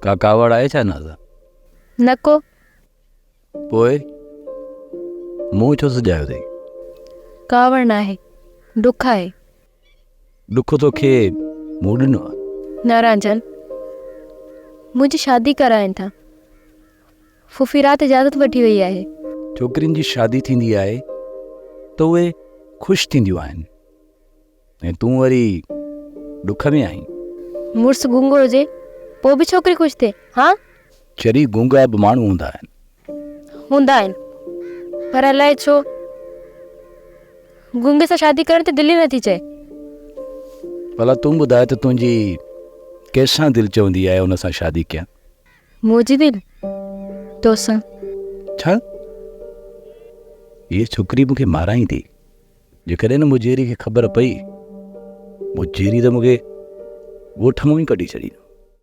ڪا ڪاوڙ آهي ڇا نازا؟ نه ڪو. پوء منهن ڇو سڄايو اٿئي؟ ڪاوڙ ناهي، ڏک آهي. ڏک توکي مون ڏنو آهي. نه رانجهن، منهنجي شادي ڪرائين ٿا. ڦوڦي رات اجازت وٺي وئي آهي. ڇوڪرين جي شادي ٿيندي آهي ته اهي خوش ٿينديون آهن. ۽ تون وري ڏک ۾ آهين. مڙس گونگو هجي پوء به ڇوڪري خوش ٿئي ها؟ چري گونگا به ماڻهو هوندا آهن. هوندا آهن پر الائي ڇو گونگي سان شادي ڪرڻ تي دل ئي نٿي چئي. ڀلا تون ٻڌاء ته تنهنجي ڪنهن سان دل چوندي آهي ان سان شادي ڪيان؟ منهنجي دل توسان. ڇا؟ هيء ڇوڪري مون کي مارائيندي. جيڪڏهن نه مجيري کي خبر پئي، مجيري ته مون کي ڳوٺ مان ئي ڪڍي ڇڏيندو.